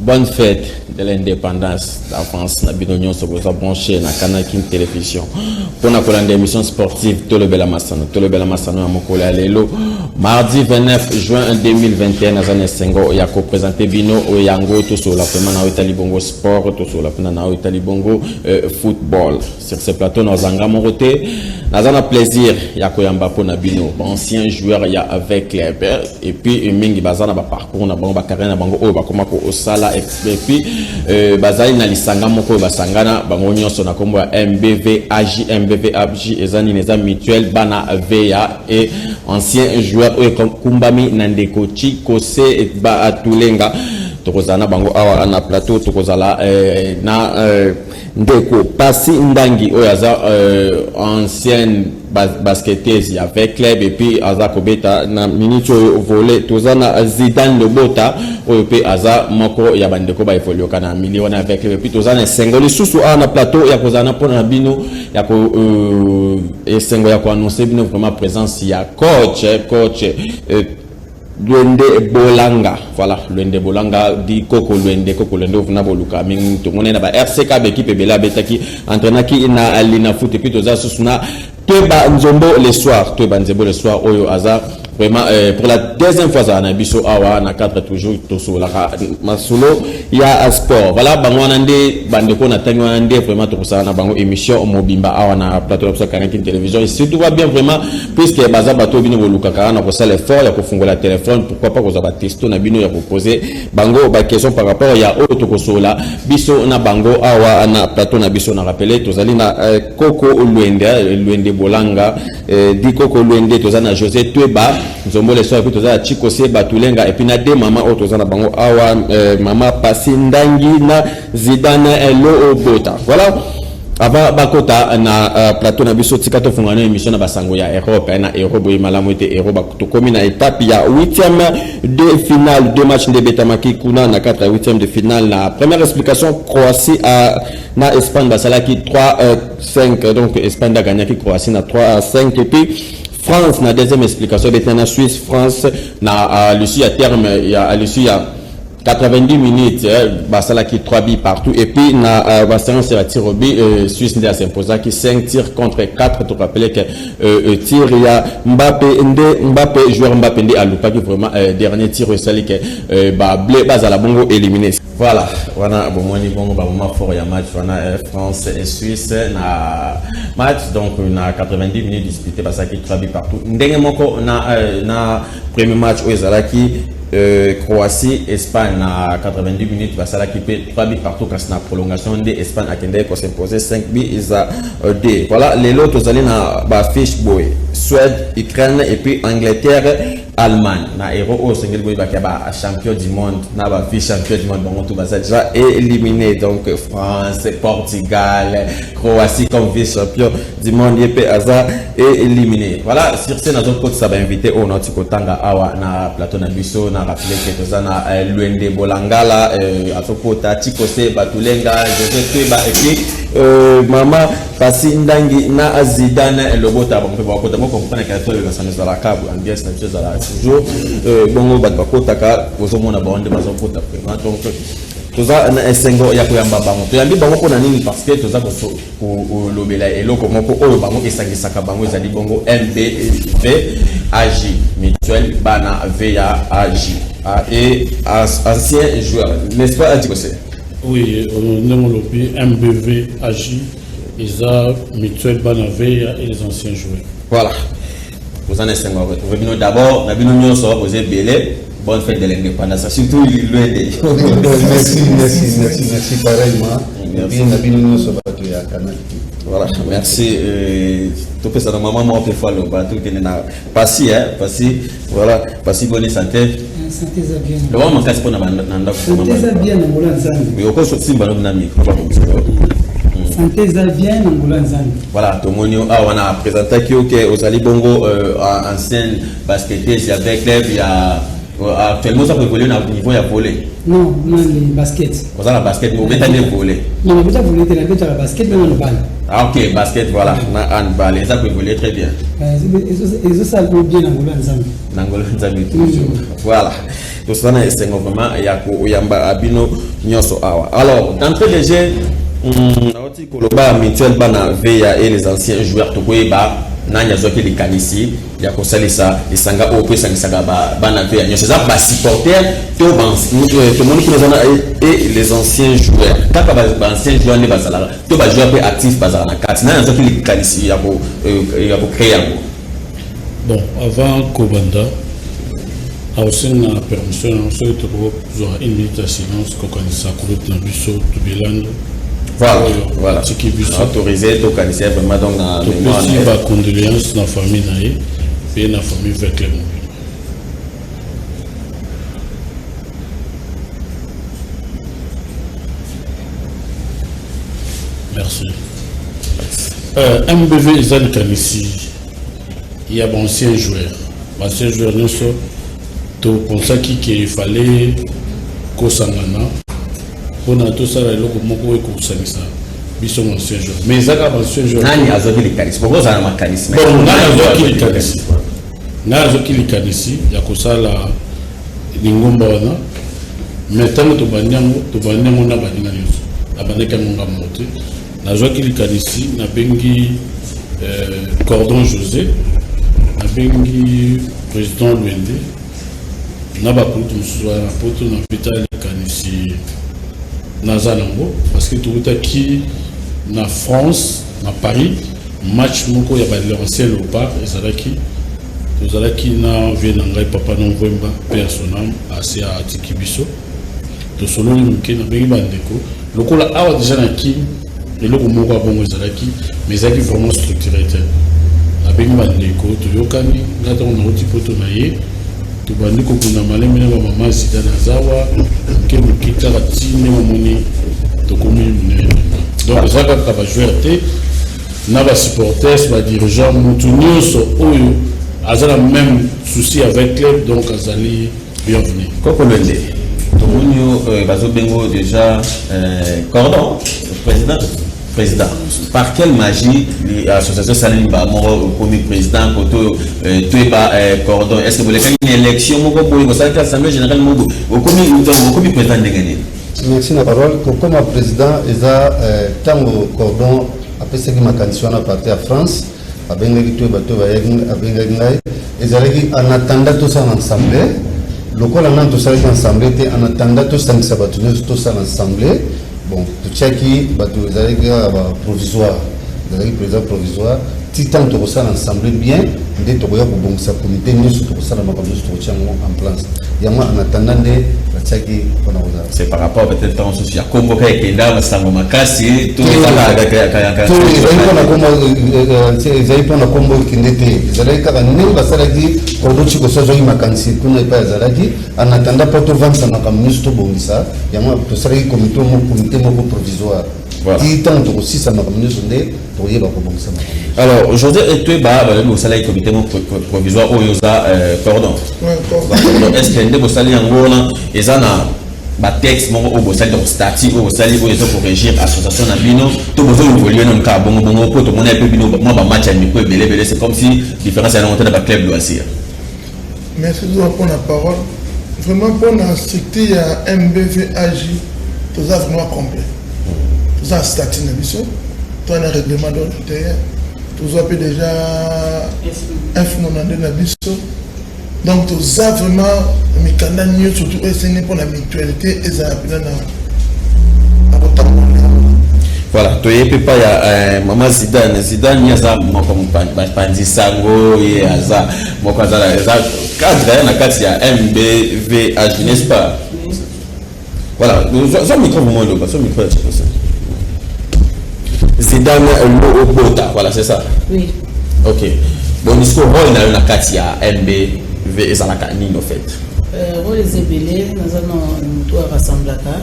Bonne fête de l'indépendance d'avance na bino nyonso boza branché na Canal Kin Télévision mpona kolanda émission sportive Tolobela Masano. Tolobela Masano ya mokolo ya lelo, mardi 29 juin 2021, naza na esengo ya koprésenter bino oyo yango. Tosolola vraiment na oyo etali bongo sport, tosolola mpena na oyo etali bongo football. Sur ce plateau, nazanga moko te, naza na plaisir ya koyamba mpona bino baancien joueur ya avec club et puis mingi baza na baparcours na bango, bacarrière na bango oyo bakoma kosala, et puis bazali na lisanga moko oyo basangana bango nyonso na nkombo ya MBVAJ. MBVAJ eza nini? Eza Mutuelle Bana VA et Ancien Joueur, oyo ekumbami na ndeko Chikose Batulenga. Tokozala na bango awa na plateau. Tokozala na ndeko Pasi Ndangi, oyo aza ancienne basketteuse ya V Club et puis aza kobeta na minute oyo volley. Toza na Zidane Lobota, oyo mpe aza moko ya bandeko baévoluaka na milieu wana ya V Club. Et puis toza na esengo lisusu awa na plateau ya kozala na mpona na bino ya ko esengo ya koannoncer bino vraiment présence ya coach Lwende Bolanga. Voilà, Lwende Bolanga di Koko Lwende. Koko Lwende ovuna boluka mingi, tomoni na ba RCK, baéquipe ebele abetaki, entraînaki na Lina Foot. Et puis toza susu na Toyeba Nzombo le soir, Toyeba Nzombo le soir, oyo aza vraiment pour la deuxième fois azala na biso awa na cadre toujours tosololaka masolo ya sport. Voilà, bango wana nde bandeko na ntangi wana nde vraiment tokosala na bango émission mobimba awa na plateau na biso ya Canal Télévision. Et surtout va bien vraiment, puisque baza bato oyo bino bolukaka na kosala effort ya kofungola téléphone, pourquoi pas kozwa batesto na bino ya kopose bango baquestion par rapport ya oyo tokosolola biso na bango awa na plateau na biso. Na rappele, tozali na Koko Lwende, Lwende Bolanga di Koko Lwende, toza na José Tweba Nzombo Leso, et puis toza na Chikose Batulenga, et puis na de mama oyo toza na bango awa, mama Pasi Ndangi na Zidane Elo Obota. Voilà, avant bakota na plateau na biso, tika tofunga na émission na basango ya Europe. Na Europe, boye malamu ete Europe tokomi na étape ya huitième de finale. Deux matchs nde ebetamaki kuna na 4 ya huitième de finale. Na première explication, Croatie na Espagne basalaki 3 5, donc Espagne agagnaki Croatie na 3 à 5. Et puis France, na deuxième explication, ebetaki na Suisse. France, na à l'issue ya terme ya à l'issue ya 90 minutes, basalaki 3 buts partout. Et puis na baséance ya tir au but, Suisse nde asimposaki 5 tirs contre 4. Torappeler que tir ya Mbappé nde, Mbappé, joueur Mbappé nde alupaki vraiment dernier tir oyo esali ke bableus bazala bongo éliminé. Voilà, wana bomoni bongo bamoment fort ya match wana, France et Suisse. Na match donc na 90 minutes disputé, basalaki 3 buts partout. Ndenge moko na premier match oyo ezalaki Croatie Espagne, na 90 minutes basalaki mpe 3 buts partout, kasi na prolongation nde Espagne akendeki kos'impose 5 buts eza 2. Voilà, lelo tozali na bafiche boye: Suède, Ukraine et puis Angleterre, Allemagne. Na Euro oyo, osengeli boyebaki ya bachampion du monde na bavice champion du monde, bango to baza déjà éliminé. Donc France, Portugal, Croatie comme vice champion du monde, ye mpe aza éliminé. Voilà, sur ce, nazokotisa bainvité oyo nauti kotanga awa na plateau na biso. Na rappele ke toza na Lwende Bolangala, azokota Chikose Batulenga, José Tweba et puis mama Pasi Ndangi na Zidane Lobota. Bango mpe bakota bocomprendre ke tolekasana ezalaka ambiance na biso ezalaka toujours bongo. Bato bakotaka, ozomona bango nde bazokota vraiment. Donc toza na esengo ya koyamba bango. Toyambi bango mpona nini? Parce que toza kolobela eloko moko oyo bango esangisaka bango, ezali bongo MBV AJ, Mutuelle Bana VA AJ et ancien joueur, n'est-ce pas, Adikose? Oui, ndenge olobi, MBV AJ eza Mutuelle Bana VA et les Anciens Joueurs. Voilà, toza na esengo ya retrouver bino. D'abord, na bino nyonso boza ebele, bonne fête de l'indépendance, surtout Lwende. Merci, merci, merci, merci pareillement. Et puis na bino nyonso bato ya Canal. Voilà, merci. Topesa na mama moko mpe fo aloba, tokende na Pasi, hein, Pasi. Voilà, Pasi, boni santé? Santé eza bien. Loba makasi mpona na ndako. Santé eza bien na ngolo ya Nzambe. Okosimba no na micro bakobisa. Santé eza bien na ngolo ya Nzambe. Voilà, tomoni awa na présentaki yo ke ozali bongo ancienne basketteuse ya V Club ya actuellement oza koévolue na niveau ya volley. Non, nani, basket. Oza na basket, mais obeta nde volley? Non, nabeta volley te, nabetaka basket na handball. Ah ok, basket, voilà, na handball eza koévolue très bien. Ezosala po bien na ngolo ya Nzambe. Na ngolo Nzambe toujours. Voilà. Tosala na esengo vraiment ya koyamba bino nyonso awa. Alors, d'entrée de jeu, nauti koloba mutuelle bana VA et les anciens joueurs. Tokoyeba nani azwaki likanisi ya kosalisa lisanga oyo mpo esangisaka bana VA nyonso? Eza basupporter to tomoni kuna eza na et les anciens joueurs? Kaka baancien joueur nde bazalaka to bajoueur mpe actif bazalaka na kati? Nani azwaki likanisi ya kocréer yango? Bon, avant kobanda, aosenga permission na soki tokozwa une minute ya silence kokanisa kulutu na biso Tubelando. Voilà. Tiki biso. Autorisé, tokanisa vraiment donc na mémoire. Topesi bacondoléance na famille na ye mpe na famille Vecle mobile. Merci. MBV eza likanisi ya baancien joueur, baancien joueur nyonso. Topensaki ke fallait kosangana mpona tosala eloko moko oyo ekosangisa biso baancien joueur, mais eza kaka baancien joueur. Nani azwaki likanisi? Bokozala na makanisi. Bon, ngai nazwaki likanisi, ngai nazwaki likanisi ya kosala lingomba wana. Mais ntango tobandi yango, tobandi yango na baninga nyonso. Nabandaki yango nga moko te. Nazwaki likanisi, nabengi Cordon José, nabengi président Lwende na bakulutu mosusu wana na Poto. Na beta likanisi naza nango, parce que tokutaki na France, na Paris, match moko ya balancien Léopard ezalaki. Tozalaki na vieux na ngai, papa Nomvwemba, mpe ya sonam asi atiki biso. Tosololi moke, nabengi bandeko. Lokola awa déjà na Kini eloko moko ya bongo ezalaki, mais ezalaki vraiment structuré te. Nabengi bandeko, toyokani. Ngai ntango nauti Poto na ye, tobandi kokunda malembe na bamama Zida na zawa moke moke, kaka ti nde momoni tokomi monene. Donc eza kaka bajoueur te, na basupporters, badirigeant, motu nyonso oyo aza na même souci avec club, donc azali bienvenu. Koko Lwende, tomoni yo, bazobengo déjà Cordon président. Président, par quelle magie association esalemi moko okomi président? Koto toyeba, Cordon, est ce que bolekaki na élection moko boye, bosalaki assemblée générale moko boye, okomi président ndenge nini? Merci na parole. Kokoma président eza ntango Cordon apesaki makanisi wana, parti ya France, abengaki to bato bayaki, abengaki ngai. Ezalaki en attendant tosala assemblée. Lokola nani tosalaki assemblée te, en attendant tosangisa bato nyonso, tosala assemblée. Bon, totiaki bato, ezalaki kaka baprovisoire, ezalaki président provisoire ti ntango tokosala assemblée bien, nde tokoya kobongisa comité nyonso, tokosala makambo nyonso, tokotia yango en place. Yango en attendant nde batiaki mpona kozala. C'est par rapport peut-être ntango mosusu ya kombo ka ekenda sango makasi to ezali mpona kombo, ezali mpona kombo ekende te. Ezalaki kaka ndenge basalaki. Cordon Chikoso azwaki makanisi kuna epai azalaki. En attendant mpo tovandisa makambo nyonso, tobongisa yango, tosalaki comité moko provisoire ti ntango tokosisa makambo nyonso, nde tokoyeba kobongisa makambo. Alors aujourd'hui, toyeba, balobi bosalaki comité moko provisoire oyo oza Cordon. Est ce que nde bosali yango wana eza na batexte moko oyo bosali, donc statut oyo bosali oyo eza korégir association na bino, to bozoévolue nano kaka bongo bongo? Mpo tomoni mpe bino mwa bamatch ya micro ebele ebele, c'est comme si différence ya nango te na baclub loisir. Merci toujours pour la parole. Vraiment, pour la structure ya MBVAJ, toza vraiment complet. Toza statut na biso, toza na règlement d'ordre intérieur, tozwa mpe déjà F92 na biso. Donc toza vraiment mikanda nyonso, surtout oyo esengi mpona mutualité ezala mpena na kotambola. Voilà, toye mpe pa ya mama Zidane. Zidane ye aza moko bapanzi sango, ye aza moko aza eza cadre na kati ya MBVH, n'est-ce pas? Voilà, zwa micro vraiment, oloba, zwa micro ya Tikosa. Zidane Lo Obota, voilà, c'est ça? Oui. Ok, bon, discours, rôle na yo na kati ya MBV ezalaka nini au fait? Rôle eza ebele. Naza na motu arassemblaka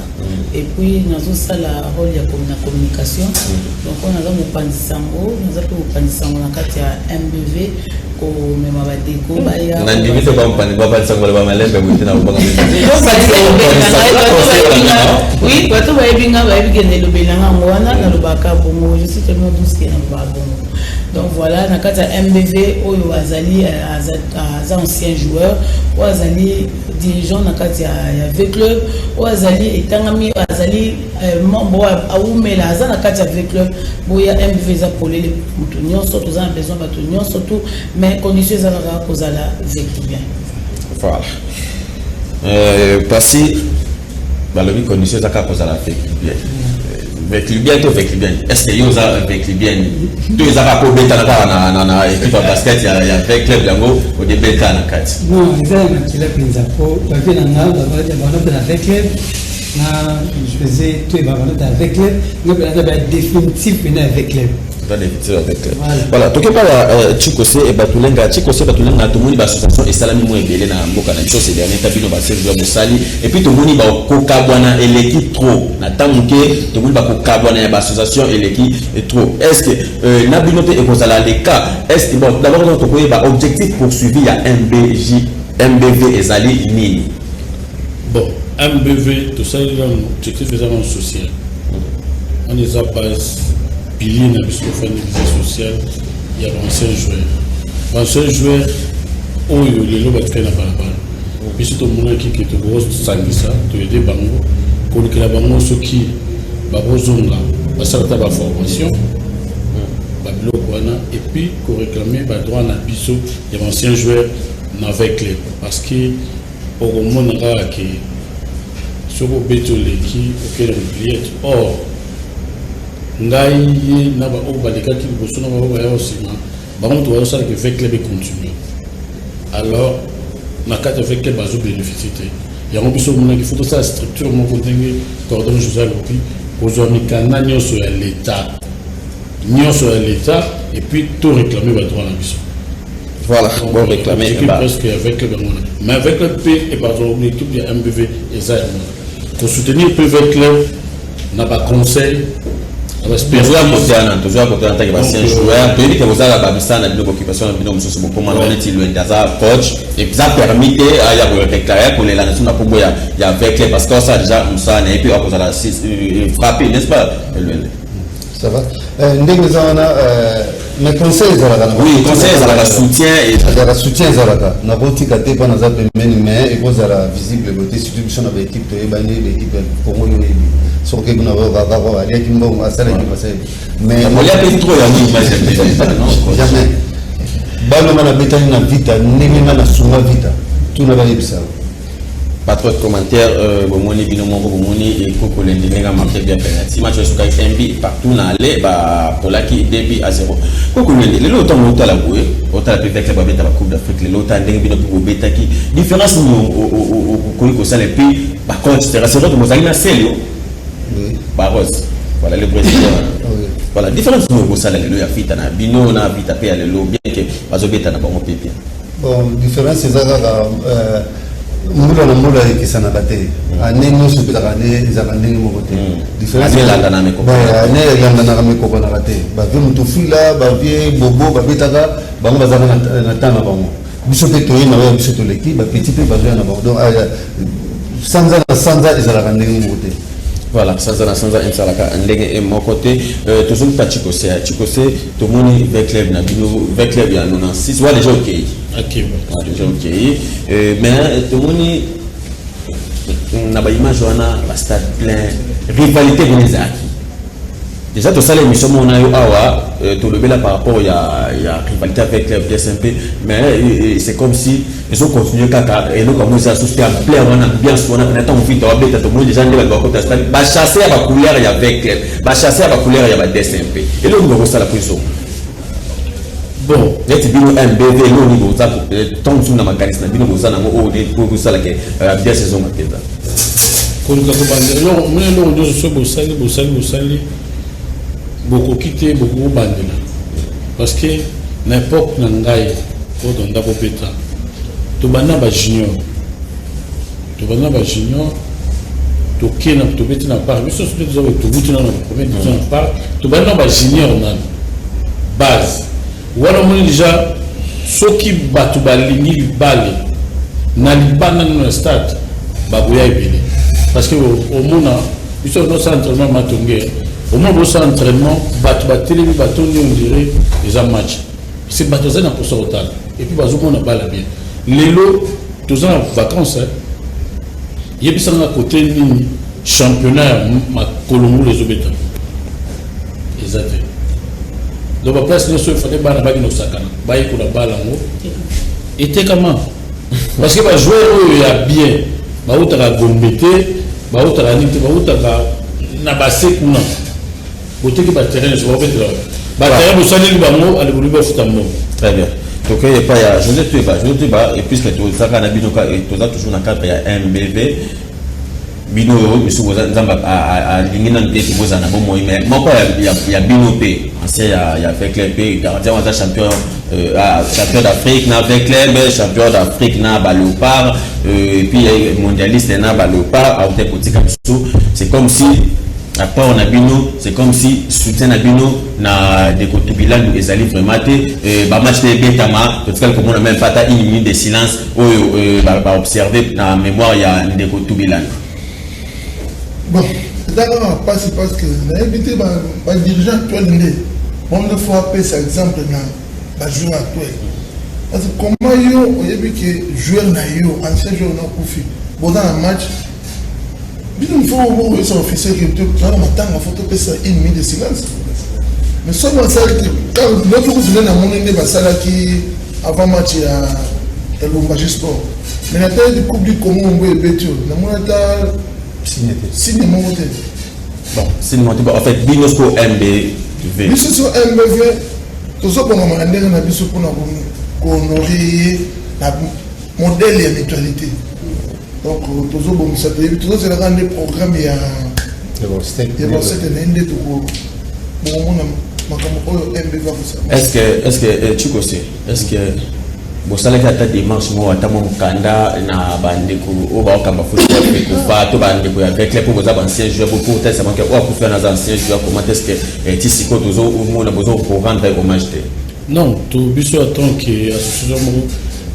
et puis nazosala rôle ya na communication. Donc oyo naza mopanzi sango, naza mpe mopanzi sango na kati ya MBV, komema badeko baya. Nandimi te bapanzi sango baloba malembe boye te na kobanga. Oui, bato bayebi nga, bayebi kende elobeli nanga yango wana. Nalobaka bongo, je suis tellement douce ke nalobaka bongo. Donc voilà, na kati ya MBV, oyo azali aza ancien joueur, oyo azali dirigeant na kati ya V Club, oyo azali etangami, azali membre oyo awumela, aza na kati ya V Club. Boya, MBV eza polele, moto nyonso, toza na besoin bato nyonso tout, mais condition eza kaka kozala véclubien. Voilà, pasi balobi condition eza kaka kozala véclubien. Véclubien to véclubien, est ce que yo oza véclubien to eza kaka kobetana kaka na équipe ya basket ya V Club yango odebeta na kati? Non, eza ya makila mpenza, po bavie na nga bana mpe na V Club, na José to bana mpe na V Club, nga mpe naza ba définitif mpena ya V Club. Oza définitif avec club. Voilà, toke pa ya Chikose e Batulenga. Chikose Batulenga, tomoni baassociation esalami mwa ebele na mboka na biso ces dernier temps. Bino baservi ya mosali, et puis tomoni bakokabwana eleki trop na ntango moke. Tomoni bakokabwana ya baassociation eleki trop. Est ce que na bino mpe ekozala le cas? Est ce que, bon, d'abord tokoyeba objectif poursuivi ya MBJ, MBV ezali nini? Bon, MBV tosali nano, objectif eza nano social wana, eza base, pilier na biso. Tofandi eza social ya baancien joueur, baancien joueur oyo lelo batikali na balabala. Biso tomonaki ke tokosangisa, toyede bango, kolukela bango soki bakozonga, basala ta baformation, babiloko wana, et puis koréclame badroit na biso ya baancien joueur na V Club, parce que okomona kaka ke soki obeti, oleki, okende oubliette. Or ngai ye na baoyo balekaki liboso na baoyo baya nsima, bango moto bazosalaka V Club econtinue. Alors na kati ya V Club bazobénéficie te. Yango biso omonaki faut tosala structure moko ndenge cordon José alobi, kozwa mikanda nyonso ya l'état, nyonso ya l'état, et puis to réclamer badroit na biso. Voilà, bon, réclamer. Équipe presque avec le bango, mais avec le P et pardon, l'équipe ya MBV eza yango kosoutenir mpe V Club na baconseil. Tozoya kote wana, tozoya kote wana. Tant que baancien joueur, toyebi ke bozala bamisala na bino, baoccupation na bino mosusu, bokoma na neti Lwende aza coach, eza permis te aya koréclame, kolela na so na kombo ya V Club, parce que osala déjà mosala na ye mpe akozala frappé, n'est-ce pas, Lwende? Ça va, ndenge eza wana, mais conseil ezalaka. Oui, conseil ezalaka, soutien. Ezalaka, soutien ezalaka. Nakotika te mpo naza pembeni, mais ekozala visible bote, surtout biso na baéquipe toyebani, baéquipe ya Congo oyo oyebi, soki kuna kaka aliaki mbongo, asalaki, asalaki. Mais mpe trop yango image. Jamais balonga nabetani na Vita ndenge nga nasunga Vita, tuna bayebisa. Pas trop de commentaires. Bomoni bino moko, bomoni ekokolendi ndenge marqué bien penalty. Match esukaki un but partout na aller, bapolaki 2 buts à 0. Kokolendi, lelo otango otala boye, otala mpe V Club babeta bacoupe d'Afrique, lelo otala ndenge bino mpe bobetaki, différence nini okoki kosala? Et puis bacoach, c'est vrai que bozalaki na Selio Baros, voilà, le président. Voilà, différence nini okosala lelo ya Vita na bino na Vita mpe ya lelo, bien que bazobeta na bango mpe bien? Bon, différence eza kaka mbula na mbula ekesanaka te. Ane nyonso epetaka nde ezalaka ndenge moko te. Ane elandanaka mekokanaka te. Bavie Mutufila, bavie Bobo babetaka, bango bazalaka na temps na bango. Biso mpe toye na oyo biso toleki, bapeti mpe bazoya na bango. Donc sanza na sanza ezalaka ndenge moko te. Voilà, sanza na sanza esalaka ndenge moko te. Tozongi pa Chikose. Ya Chikose, tomoni V Club na bino, V Club ya 96 wa déjà okei. Déjà okei, mais tomoni na baimage wana, bastade plein, rivalité boni ezalaki déjà. Tosala émission moko na yo awa, tolobela par rapport ya rivalité avec club DSMP, mais c'est comme si ezocontinue kaka. Eloko yango eza susu te, ampleur wana, ambiance wana mpena. Ntango Vita wabeta, tomoni déjà nde bato bakota stade, bachasse ya bacouleur ya V Club, bachasse ya bacouleur ya ba DSMP. Eloko nini bakosala po ezonga? Bon. Neti bino MBV, eloko nini boza ntango mosusu na makanisi na bino boza nango oyo kosalaka ambiance ezonga mpenza? Koluka kobanda eloko, omoni, eloko nyonso soki bosali, bosali, bosali, bokoki te, bokobandela, parce que na époque na ngai oyo tonda kobeta, tobanda bajunior, tobanda bajunior, toke na tobeti na part. Biso soki toza tobuti nano première division na part, tobandi na bajunior nano, base wana. Omoni déjà soki bato balingi libale na libanda nano ya stade, bakoya ebele, parce que omona biso nosala entraînement Matonge. Au moins bosala entraînement, bato batelemi, batondi, on dirait eza match. C'est bato baza na posa kotala et puis bazomona bala bien. Lelo toza na vacance, yebisanga kote nini championnat ya makolo ngulu ezobeta? Eza te. Donc baplace nyonso efale bana bakende kosakana, bayekola bala yango etekama, parce que bajoueur oyo ya bien bautaka Gombe te, bautaka nini te, bautaka na base kuna. Boteki baterrain nyonso, baobetela baterrain, bosaleli bango alekoli, bafuta mbongo. Très bien. Tokei epai ya José Tweba. José Tweba, et puisque tozaka na bino, toza toujours na cadre ya MBV. Bino oyo biso boza, Nzambe alingi nanu te ete bozala na bomoi, mais moko ya bino mpe ancien ya V.Club mpe gardien, aza champion d'Afrique na V.Club, champion d'Afrique na Baléopard, et puis mondialiste na Baléopard, auta kotika biso. C'est comme si apport na bino, c'est comme si soutien na bino na ndeko Tubilandu ezali vraiment te. Bamatch te ebetama, totikali komona même pas ata une minute de silence oyo baobserve na mémoire ya ndeko Tubilandu. Bon, eza kaka mpasi, parce que nayebi te, badirigeant actuel nde bango nde faut apesa exemple na bajoueur actuel. Parce que comment yo oyebi ke joueur na yo, ancien joueur na, akufi, boza na match, bino faut boyesa officier ke toza na matanga, faut topesa une minute de silence? Mais soki basalaki noki kutu nde namoni nde basalaki avant match ya Lubumbashi Sport, mais na tali Coupe du Congo mbo ebeti oyo, namoni ata signe moko te. Bon, signe moko te. Bon, en fait, bino siko MBV? Biso so MBV tozobongama na ndenge na biso mpona kohonorer ye na modèle ya mutualité. Donc tozobongisa, toyebi, tozozelaka nde programme ya basete na ye nde tokomona makambo oyo MBV akosala. Est ce que Chikose, est ce que bosalaki ata démarche moko, ata mwa mokanda na bandeko oyo baokamba foot ya FECOFA to bandeko ya V.Club, mpo boza baancien joueur, po otalisa banke oyo akufi wana aza ancien joueur? Comment est ce que ti sikoyo tozomona bozo korendre hommage te? Non, to biso en tant que association moko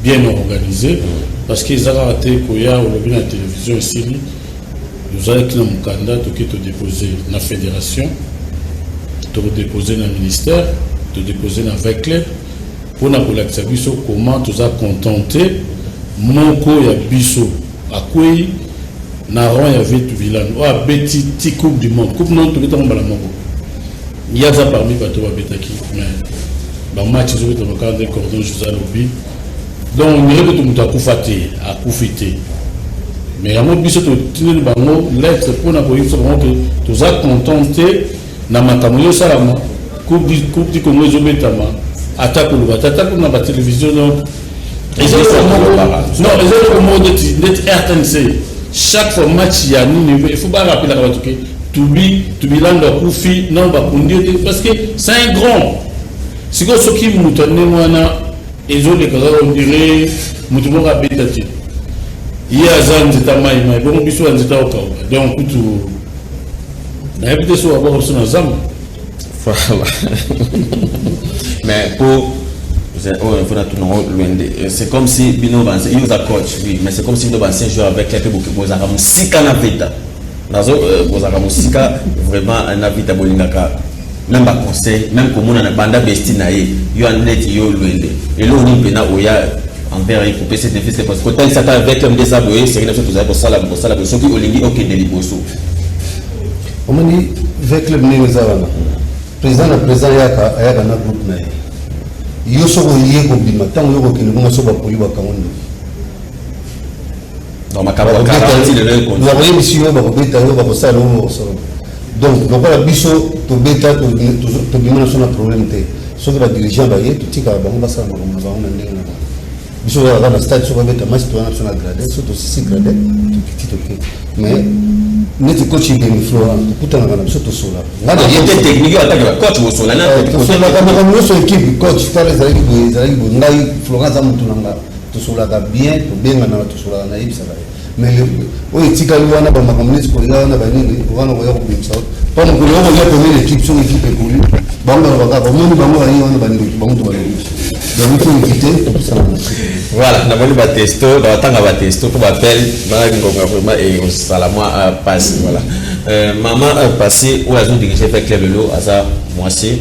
bien organisée, parce que eza kaka te koya olobi na télévision, esili. Tozalaki na mokanda, toki todépose na fédération, tokodépose na ministère, todépose na V.Club, mpona kolakisa biso comment toza content te. Moko ya biso akwei na rang ya vieux Tubilandu oyo abeti ti Coupe du monde. Coupe non, tobetango mbala moko, ye aza parmi bato babetaki, mais bamatch ezobetama kaka nde cordon José alobi. Donc on dirait que moto akufa te, akufi te. Mais yango biso totindeli bango lettre mpona koyebisa bango ke toza content te na makambo ezosalama. Coupe du Congo ezobetama, ata koloba te, ata kuna batélévision. Donc eza non, eza eloko moko neti RTNC, chaque fois match ya nini, il faut barapelaka bato ke tubi Tubilando akufi, non, bakundi te, parce que c'est un grand. Sikoyo soki moto ndenge wana ezoleka kaka, on dirait moto moko abeta te, ye aza nzeta mai mai, bongo biso ya nzeta okauka. Donc kutu nayebi te so babwaka biso na zamba. Voilà, mais pour oyo il faut natuna ngo Lwende, c'est comme si bino yo oza coach, oui, mais c'est comme si bino baancien joueur avec mpe bozalaka mosika na Vita, nazo bozalaka mosika vraiment na Vita, bolingaka même baconseil, même komona na banda besti na ye. Yo neti yo Lwende, eloko nini mpena oya envers ye kopesa ete fils? Parce que kotalisa ata avec nde eza boye, seri na biso tozali kosala boye, soki olingi okende liboso. Omoni V.Club ndenge eza wana, président na président ayaka, ayaka na groupe na ye. Yo soki oye kobima, ntango yo kokende bongo, so bapoli bakango ndoki. Donc makambo ya garantie lelo ekonzi. Bakoyebisi yo, bakobeta yo, bakosala yo, bakosala. Donc lokola biso tobeta, tobima na biso na problème te. Soki badirigeant baye, totikaka bango basala makambo na bango na ndenge na bango. Biso kaka na stade, soki babeta match, towana biso na gradin, so tosisi gradin, tokiti, toke. Mais neti coach Ibenge Florent, tokutanaka na biso, tosolaka. Nga na ye te technique oyo ataki bacoach bosola na Tosolaka makambo nyonso, équipe, coach, tala ezalaki boye, ezalaki boye. Ngai Florent aza motu na nga, tosolaka bien, tobenganaka, tosolaka, nayebisaka ye. Mais oyo etikali wana, bamakambo neti koya wana, banini wana, koya kobimisa mpo mokolo oyo koya pembeni équipe, soki équipe ekoli, bango balobaka, bamoni bango baye wana, bandoki bango to balobi. Donc il faut éviter, topesana na Voilà, namoni batesto, na batanga batesto mpo bapele bana ngonga vraiment ekosala mwa passe. Voilà. Mama passé oyo azodirige V Club lelo aza mwasi,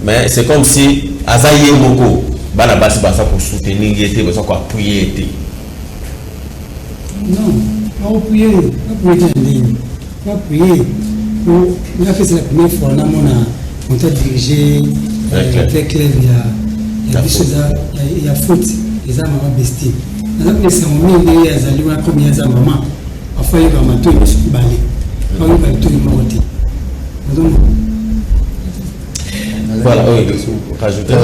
mais c'est comme si aza ye moko, bana basi baza kosoutenir ye te, baza koappuyer ye te. Non, bakoappuyer, baappuyer te na ndenge baappuyer po nga mpe c'est la première fois namona moto adirige V Club ya biso, eza ya foot, eza mama Besti. Naza mpe esango mingi ndenge azali wana. Komi ye aza mama, afo ayeba matoi nyonso mibale, bayoka litoi moko te, ozomona. Voilà, oyo rajouter.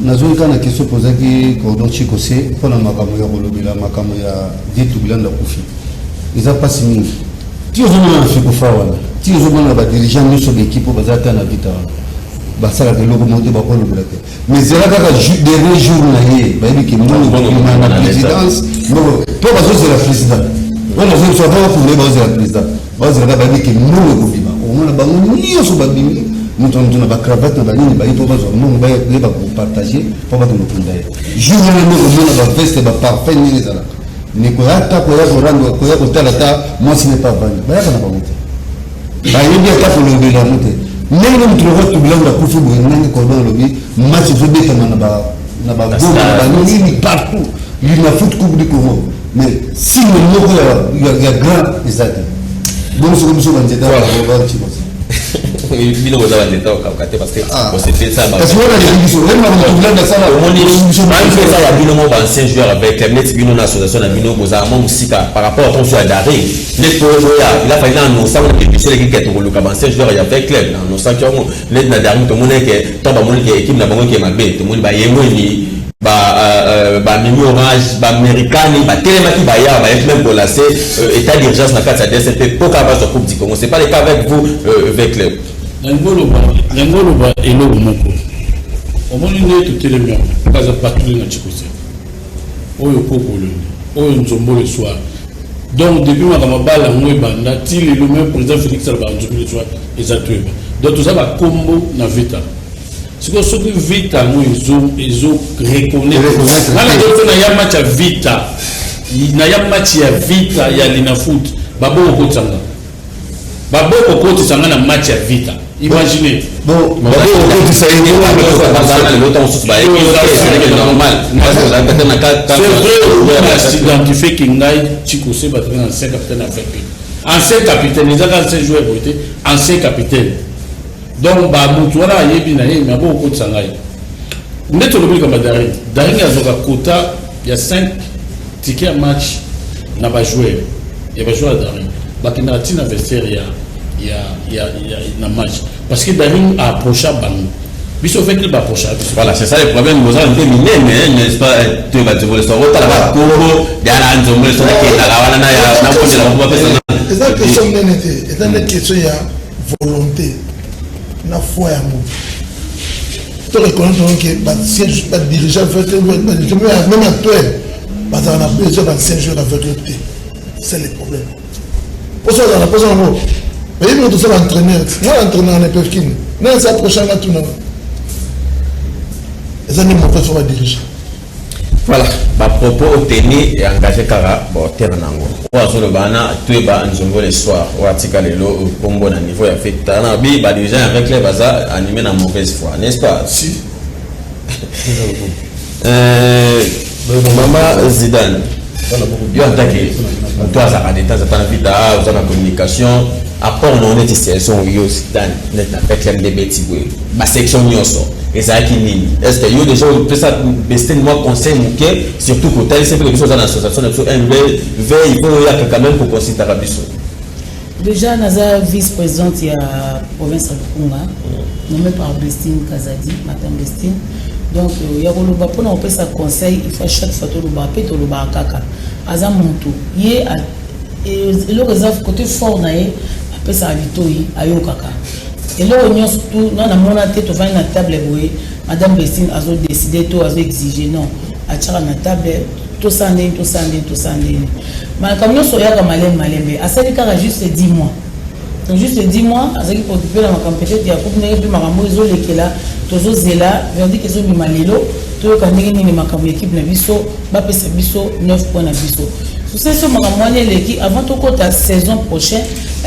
Nazongi kaka na question pozaki Cordon Chikose mpona makambo ya kolobela makambo ya Vitu Bilanda. Kufi eza mpasi mingi. Ti ozomona na FECOFA wana, ti ozomona badirigeant nyonso baekipe oyo baza ata na Vita wana, basalaka eloko moko te, bakolobela te. Mais zela kaka dernier jour na ye, bayebi ke mbongo kobima na présidence mpo bazozela président wana. Azoyebisa bakokunda ye, bazozela président, bazozela kaka, bayebi ke mbongo ekobima. Okomona bango nyonso babimi, moto na moto na bacravate na banini, bayi mpo bazwa mbongo, bayeba kopartage mpo bakende kokunda ye. Jour wana nde komona baveste, baparfum ndenge ezalaka. Ndeko ata koya korendre, koya kotala ata mwasi ne pa avandi, bayaka na bango te, bayebi ata kolobela yango te. Ndenge moto lokola Tubilanga akufi boye, ndenge Cordon alobi, match ezobetama na baGoma, na banini, partout, Linafoot, Coupe du Congo, mais signe moko ya grand eza te. Bongo soki biso banzete? Bino boza banzete okauka te, parce que bosepelisa. Kasi wana aleki biso, oyebaka Tubilanga asala. Omoni eza ya bino mo baancien joueur avec club neti bino na association na bino, bozala mwa mosika par rapport à tonso ya Daring. Neti po oya, il a fallu na annonce ngo na émission eleki ke tokoluka baancien joueur ya V Club. Na annonçaki yango neti na Daring, tomoni ke ntango bamoni ke équipe na bango eke mabe, tomoni bayemweni, bamimi orange, baaméricani batelemaki, baya, bayaki même kolancer état d'urgence na kati ya DCP mpo kaka bazwa Coupe du Congo. C'est pas le cas avec vous, V Club. Nango oloba eloko moko, omoni nde totelemi yango kaza patrouille na Chikose oyo kokolonde oyo nzombo le soir. Donc depuis makambo bala yango ebanda ti lelo, même président Félix alobaka nzombo le soir eza toyeba. Donc toza bakombo na Vita. Sikoyo soki Vita yango ezo reconnaître nga, nazofe na ya match ya Vita, na ya match ya Vita ya Linafoot, baboko kotisanga, baboko kotisanga na match ya Vita, imaginez. Bon, bakokotisa ye. Lelo ntango mosusu bayeki normal. C'est vrai, identifié ke ngai Chikose bato ancien capitaine avec ancien capitaine, ezaka ancien joueur boye te, ancien capitaine. Donc bamutu wana ayebi na ye, me abokokotisa ngai. Nde tolobi likambo ya Daring. Daring azwaka quota ya 5 ticket ya match na bajoueur ya bajoueur ya Daring, bakendaka ntina vestiaire ya na match, parce que Daring aapprocha bango, biso vekili baapprocha biso. Voilà, c'est ça le problème. Boza mpe minene, n'est-ce pas? Toyeba nzombo leso otala bakongo yala nzombo leso nakendaka wana nakondela bango bapesa. Eza question monene te, eza nde question ya volonté na foi ya moto. To reconnaître ke badirigeant, même actuel, bazala na besoin baancien joueur avec club te. C'est le problème. Poso azala na poso yango, bayebi ko tosala entraîneur nga, entraîneur na Epefkine na esa prochain nga tuna, eza nde moto so badirige. Voilà, bapropos oteni engagé kaka baotere nango oyo azoloba wana. Toyeba nzongo le soir oyo atika lelo nkombo na niveau ya fete na bi badirigeant ya V Club baza animé na mauvaise foi, n'est-ce pas? Si. Mama Zidane, yo en tant que moto azalaka de temps en temps na Vita, oza na communication, apport na neti saison yo Zidane neti na V Club nde beti boye, basection nyonso ezalaki nini? Est ce que yo déjà opesa Bestine mwa conseil moke, surtout kotalisa mpe biso oza na association na biso MV, il faut oyaka quand même koconsultaka biso? Déjà, naza vice-présidente ya province ya Lukunga, nommé par Bestine Kazadi, madame Bestine. Donc ya koloba mpona kopesa conseil, il faut à chaque fois tolobaka mpe tolobaka kaka aza motu ye, eloko eza côté fort na ye, apesaka litoi, ayokaka eloko nyonso. Tu nga namona te tovandi na table boye, madame Bestine azodécide to azoexige. Non, atiaka na table, tosala ndeni, tosala ndeni, tosala ndeni. Makambo nyonso oyaka malembe malembe. Asali kaka juste 10 mois, donc juste 10 mois azalaki préoccupé na makambo peut-être ya coupe, ndenge mpe makambo ezolekela. Tozozela verdict ezobima lelo, toyoka ndenge nini makambo ya équipe na biso, bapesa biso 9 points na biso. Susa so makambo wana eleki avant tokota saison prochaine.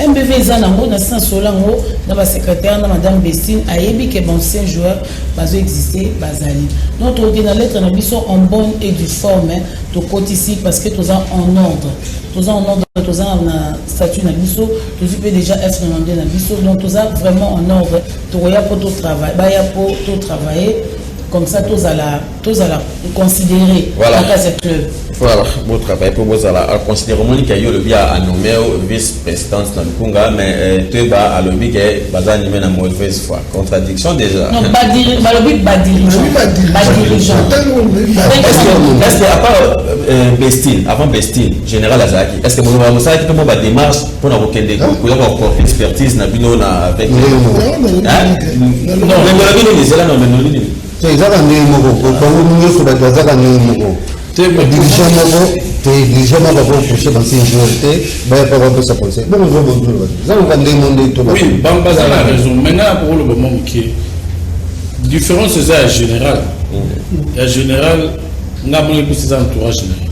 MBV eza nango na sina solo yango na basecrétaire na madame Bestine, ayebi ke baancien joueur bazoexiste, bazali. Donc tokokende na lettre na biso en bonne et due forme, tokotisi, parce que toza en ordre, toza en ordre, toza na statut na biso, tozwi mpe déjà F92 na biso. Donc toza vraiment en ordre. Tokoya mpo totravaille, baya mpo totravailler comme ça, tozala considéré na kati ya club. Voilà, bon travail pour bozala considéré. Omoni ke yo olobi anommé vice présidente na Lukunga, mais toyeba alobi ke baza animé na mauvaise foi. Contradiction déjà. Non, balobi badirigeant, badirigeant. Est-ce que à part Bestine, avant Bestine, général azalaki, est ce que bosalaki mpe mo badémarche mpona kokende koya koapporter expertise na bino na avec? Non, olobi nini? Ezela na omeno nini? Ezaka ndenge moko, bango nyonso bato bazaka ndenge moko. Dirigeant moko te, dirigeant moko akoapproche bancien joueur te, baya mpa bapesa conseil. Bongo ozobozoloba eza loka ndenge mo nde to. Oui, baza na raison. Maintenant, nakokoloba mwa moke, différence eza ya général, ya général. Nga moni mpesi eza entourage na ye,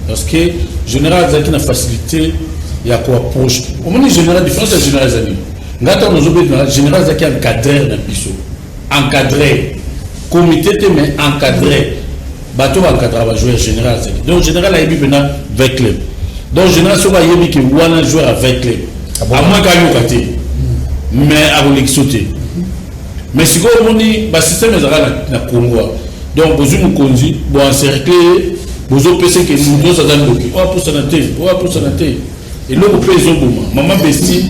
parce que général azalaki na facilité ya koapproche. Omoni général, différence ya général eza nini? Nga ntango nazobetela, général azalaki encadreur na biso, encadreur, comité te, mais encadreur, bato baencadraka bajoueur. Général azalaki, donc général ayebi mpena V Club. Donc général soki ayebi ke wana joueur ya V Club, à moins kayoka te, mais akolekisa te. Mais sikoyo omoni basystème ezalaka na Congo. Donc bozwi mokonzi, boencercle ye, bozopesa ke moto nyonso aza ndoki, oyo apusana te, oyo apusana te. Eloko mpe ezoboma mama Besti,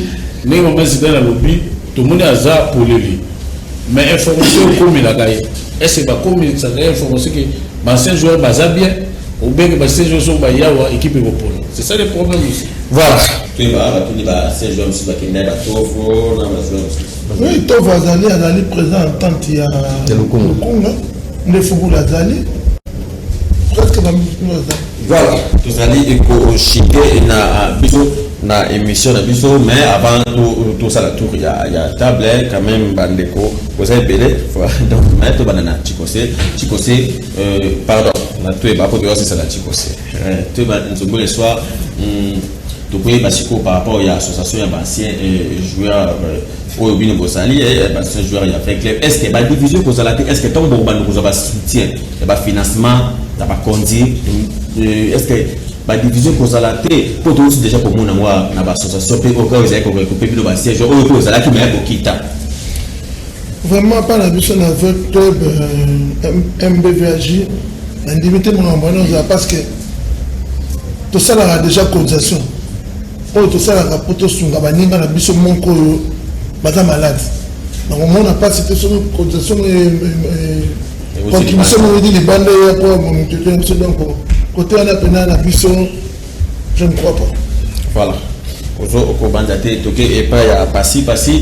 ndenge mama Zidane alobi, tomoni aza polele, mais information ekomelaka ye, est ce bakomelisaka ye information ke baancien joueur baza bien, obenge baancien joueur soki bayawa, équipe ekopola? C'est ça le problème aussi. Voilà, toyeba batuni baancien joueur mosusu bakende, batovo na bajoueur mosusu. Oui, Tovo azali président entente ya Lukunga, nde Fukula azali, presque bamisu azali. Voilà, tozali ekoshike na biso na émission na biso, mais avant tosala tour ya table quand même, bandeko boza ebele. Donc mais tobanda na Chikose. Chikose, pardon, na toyeba po toyosisala Chikose, toyeba Nzongo le soir. Tokoyeba sikoyo par rapport ya association ya baancien joueur oyo bino bozali, baancien joueur ya V Club, est ce que badivision kozala te? Est ce que ntango bokobanda kozwa basoutien ya bafinancement ya bakonzi, est ce que badivision kozala te? Mpo touti déjà komona ngo na baassociation mpe oyo ezali koregroupe bino baancien joueur oyo mpe ozalaki maya kokita. Vraiment, mpa na biso na V Club MBVAJ, nandimi te makambo wana ozala, parce que tosalaka déjà cotisation oyo tosalaka mpo tosunga baninga na biso moko oyo baza malade. Donc omona mpasi te soki cotisation, contribution moko edi libanda eya mpo mototo na biso. Donc côté wana mpena na biso, je ne crois pas. Voilà, ozo okobanza te. Toke epai ya Pasi. Pasi,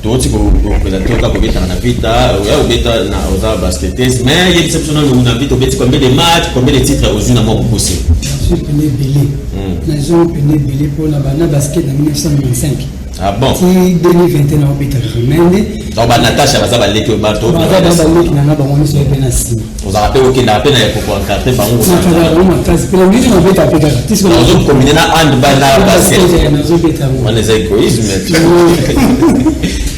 touti koprésente oka kobetaka na Vita, oya obeta na oza basketteuse, mais yebisa biso nano, na Vita obeti combien de match, combien de titres ozwi na mwa mokuse? Nazwi pene ebele, nazwi pene ebele mpona bana basket na 1995. Ah bon? Ti 2021 naobetaka, mais nde Donc banatasha baza baleki bato? Baza baleki nanga, bango nyonso mpe na nsima. Ozalaka mpe, okendaka mpe na koencadre bango? Nakazaka bango makasi mpe na mingi, nabeta mpe kaka. Ozokombine na handball na basket? Nazobeta yango. Wana eza égoïsme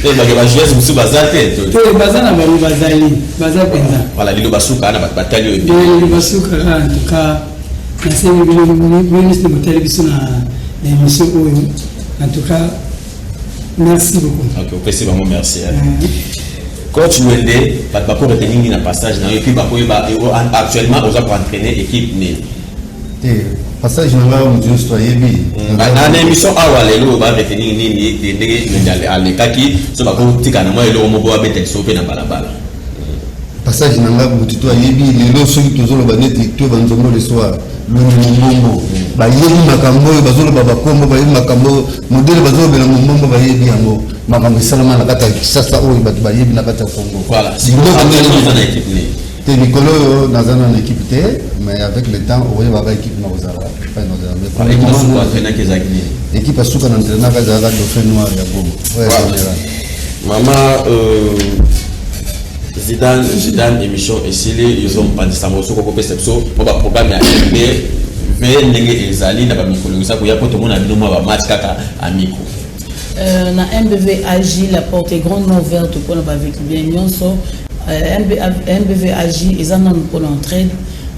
te, bake bajoueuse mosusu baza te? Te, baza na bango, bazali, baza mpenza. Voilà, lilo basuka na bato batali oyo. Lilo basuka, en tout cas nasengi bino, bino nyonso botali biso na émission oyo, en tout cas merci beaucoup. Ok, opesi bango merci. Coach Wende, bato bakorete nini na passage na yo, et puis bakoyeba actuellement oza koentraîner équipe nini? Te, passage na ngai, moto nyonso ayebi. Na émission awa lelo, baretenir nini ndenge Wende alekaki so bakotika na mwa eloko moko babeta liso mpe na balabala? Passage na ngai, moto to ayebi. Lelo soki tozoloba neti to banzongo le soir, Longi Mombombo, bayebi makambo oyo bazoloba, bakombo bayebi makambo modele bazolobela Mombombo, bayebi yango. Makambo esalama na kati ya Kisasa oyo bato bayebi na kati ya Congo. Te, mikolo oyo naza na équipe te, mais avec le temps okoyebaka équipe na kozala epai na kozala. Équipe asuka na entraînaka ezalaka Dauphin Noir ya Goma, oyo ya général. Mama Zidane, Zidane, émission esili, ezompanzisa ngo soki okopesa biso mpo baprogramme ya mb. Ndenge ezali na bamikolo eza koya, mpo tomona bino mwa bamatch kaka amicaux. Na MBV AJ, la porte est grandement ouverte mpona bavéclubiens nyonso. MBV AJ eza nanu mpona entraide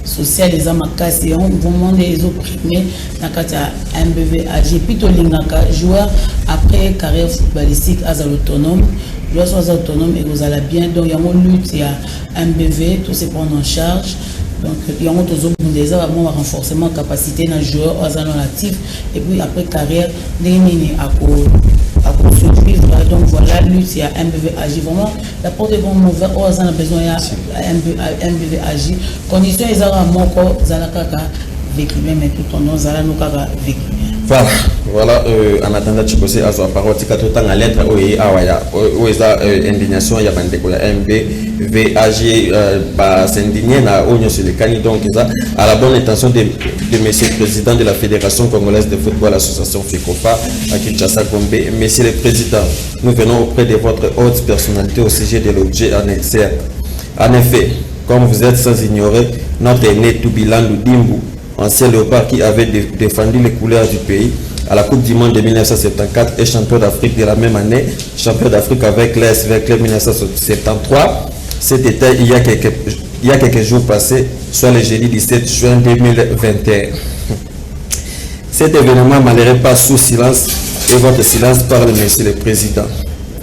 sociale, eza makasi. Yango vraiment nde ezoprime na kati ya MBV AJ. Puis tolingaka joueur après carrière footballistique azala autonome. Joueur so aza autonome, ekozala bien. Donc yango lutte ya MBV, to se prendre en charge. Donc yango tozobunda, eza bamwa barenforcement capacité na joueur oyo aza non actif et puis après carrière, ndenge nini akosurvivre. Donc voilà lutte ya MBV AJ. Vraiment, la porte est grandement ouverte. Oyo aza na besoin ya MBV AJ, condition eza kaka moko: ezala kaka véclubien, mais tout en ozala no kaka véclubien. Voilà, en attendant Chikose azwa parole, tika totanga lettre oyo ye awa ya oyo eza indignation ya bandeko ya MBVAG, bas'indigner na oyo nyonso elekani. Donc eza à la bonne intention de monsieur le président de la Fédération congolaise de football association, FECOFA, à Kinshasa Gombe. Monsieur le président, nous venons auprès de votre haute personnalité au sujet de l'objet annexé. En effet, comme vous êtes sans ignorer, notre aîné Toubilandu Dimbu, ancien léopard qui avait défendu les couleurs du pays à la Coupe du Monde de 1974 et champion d'Afrique de la même année, champion d'Afrique avec l'AS Club 1973, c'était il y a quelques jours passés, soit le jeudi 17 juin 2021. Cet événement malheureux passe sous silence et votre silence parle, monsieur le président.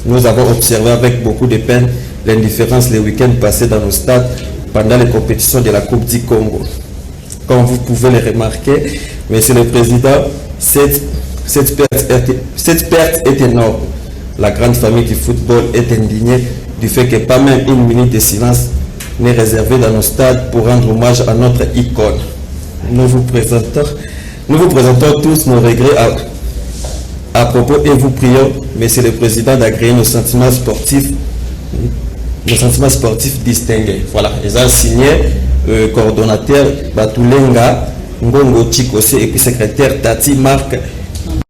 Nous avons observé avec beaucoup de peine l'indifférence les week-ends passés dans nos stades pendant les compétitions de la Coupe du Congo. Comme vous pouvez le remarquer, monsieur le président, cette perte est énorme. La grande famille du football est indignée du fait que pas même une minute de silence n'est réservée dans nos stades pour rendre hommage à notre icône. Nous vous présentons tous nos regrets à propos et vous prions, monsieur le président, d'agréer nos sentiments sportifs distingués. Voilà, ils ont signé coordonnateur Batulenga Ngongo Chikose et puis secrétaire Tati Marc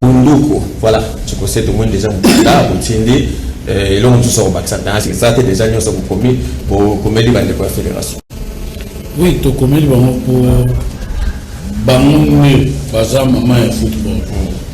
Bunduko. Voilà, Chikose, tout le monde déjà mukanda botindi eloko mosusu akobakisa eza te. Déjà nyonso bokomi, bokomeli bandeko ya fédération. Oui, tokomeli bango mpo bango nde baza mama ya football,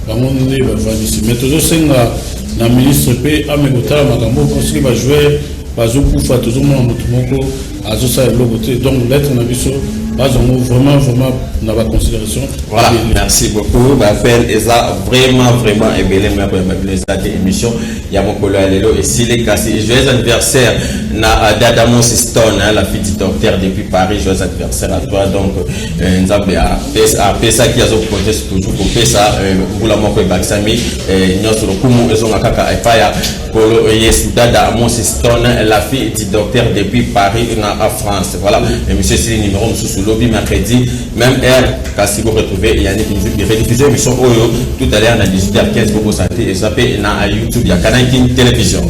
bango nde bavandisi. Mais tozosenga na ministre mpe ame kotala makambo, mpo soki bajoueur bazokufa, tozomona motu moko azosala eloko te. Donc lettre na biso, bazango vraiment vraiment na baconsidération. Voilà, merci beaucoup. Baappel eza vraiment vraiment ebele. Moya koyamba bino eza te. Émission ya mokolo ya lelo esili, kasi joyeux anniversaire na Dada Mosi Stone, hein, la fille du docteur depuis Paris. Joyeux anniversaire à toi. Donc Nzambe apesaki, azoproteste toujours kopesa mbula moko ebakisami. Nyonso lokumu ezonga kaka epai ya Kolo Yesu. Dada Mosi Stone, la fille du docteur depuis Paris na France. Voilà, émission esili. Numéro mosusu lobi mercredi, même heure. Kasi boretrouver Yannick Nzubi, rediffusion émission oyo tout à l'heure na 18h15. Bobosana te, eza mpe na YouTube ya Canal Kin Télévision.